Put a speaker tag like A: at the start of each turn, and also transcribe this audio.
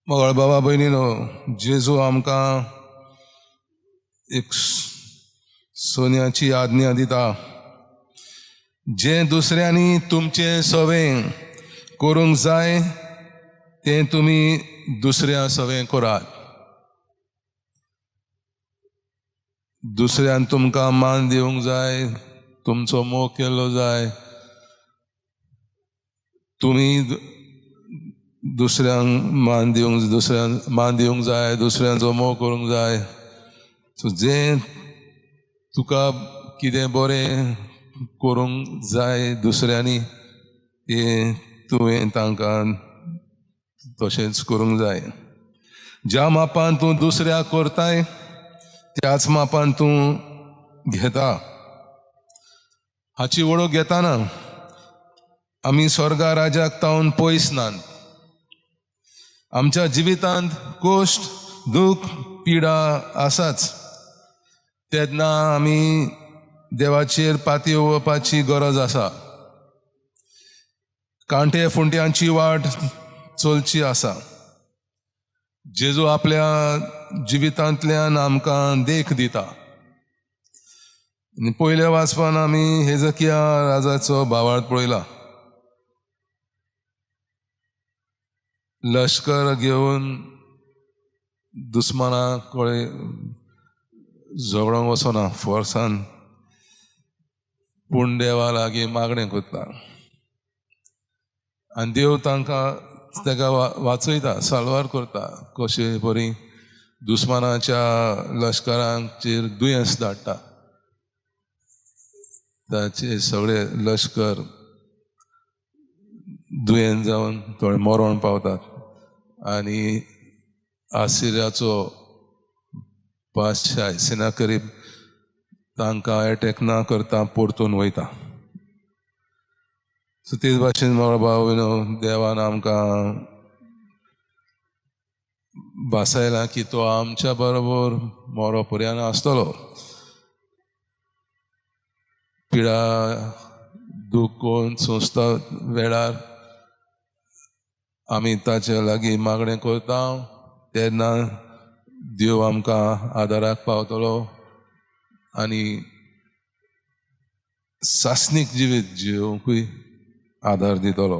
A: मोगाळ बाबा भयणीनो, जेजू आमकां एक सोन्याची आज्ञा दिता. जें दुसऱ्यांनी तुमचें सवें करूंक जाय तें तुमी दुसऱ्या सवें करात. दुसऱ्यान तुमकां मान दिवंक जाय, तुमचो मोग केल्लो जाय, तुमी दुसऱ्यांक मान दिवंक, दुसऱ्यांक मान दिवंक जाय, दुसऱ्यांचो मोग करूंक जाय. सो जें तुका कितें बरें करूंक जाय दुसऱ्यांनी तें तुवें तांकां तशेंच करूंक जाय. ज्या मापान तूं दुसऱ्याक करताय त्याच मापान तूं घेता. हाची वळख घेताना आमी स्वर्गा राजाक तावन पयस नात. आमच्या जिवितांत कश्ट, दूख, पिडा आसाच. तेन्ना आमी देवाचेर पातयेवपाची गरज आसा. कांटे फुंट्यांची वाट चलची आसा. जेजू आपल्या जिवितांतल्यान आमकां देख दिता. आनी पयल्या वाचपान आमी हेजकिया राजाचो भावार्थ पळयला. लश्कर घेवन दुस्माना कडेन झगडोंक वचना फोर्सान, पूण देवा लागीं मागणें करता आनी देव तांकां ताका वाचयता, साल्वार करता. कशे बरी दुस्मानाच्या लश्करांचेर दुयेंस धाडटा, ताचे सगळे लश्कर दुयेंत जावन थोडे मरण पावतात आनी आसिर्याचो पातशाय सेनाकरीब तांकां एटॅक ना करता परतून वयता. सो तेच भाशेन मळबा देवान आमकां भासायला की तो आमच्या बरोबर मरो पर्यंत आसतलो. पिडा दूख कोण संस्था वेळार आमी ताचे लागीं मागणें करता तेन्ना देव आमकां आदाराक पावतलो आनी सासणीक जिवीत जिवंकूय आदार दितलो.